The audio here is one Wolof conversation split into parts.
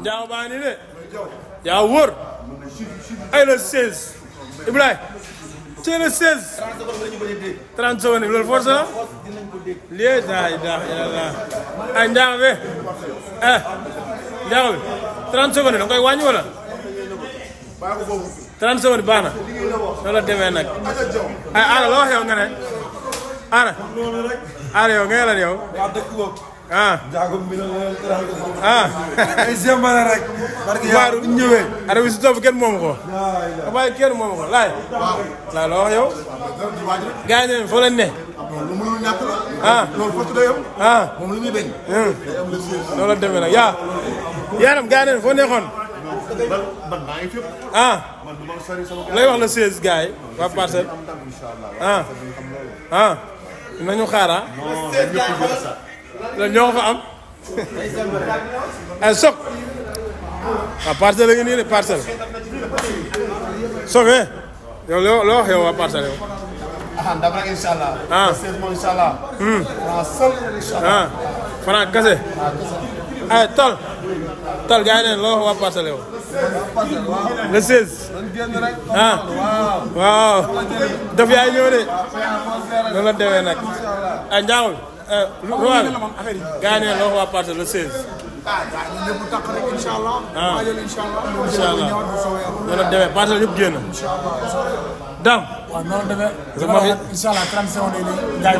jaaw baa nii de yaa wóor ay le 16 Ibrahima ci le 16 30 secondes loolu force la lii daa yàlla ay njaago be njaago bi 30 secondes da nga koy wàññi wala 30 secondes baax na noonu la demee nag ay Aara loo wax yow nga ne Aara yow nga lan yow ay sembala rek. parce que yow bu ñëwee. Ara bi si topp kenn moomu ko. waaye kenn moomu ko laay. laay loo wax yow. gars yi ne foo leen ne. loolu mënul ñàkk la. loolu foofu la yow. moom lu muy bañ. loolu la demee nag yaram gars yi ne foo nekkoon. man maa ngi fépp. man du ma sori sama. lay wax la 16 gars yi waa Parcelles. nañu xaaraa. la ñoo ko fa am ay Sokh waa Parcelles la ngi nii de Parcelles Sokh yow loo wax yow waa Parcelles yow. ndam rek incha allah. moom incha allah. Franc kese. ay tol gars yi ne loo wax waa Parcelles yow. le 16. waaw. daf yaay ñëw de. noonu la demee nag. ay njaaxul. Ruwaal gars yi ne loo wax waa Parcelles le 16. ñëpp takk rek incha allah. incha allah noonu la demee Parcelles ñëpp génn. Dame. waaw noonu la demee. incha allah 30 secondes yi gars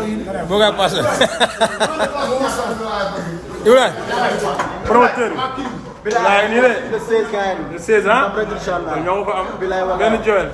yi boo gaa Parcelles. Ibrahima. promoteur bi. yaa ngi nii de. le 16 kaay le 16 ah. incha allah ñoo ko am benn Joël.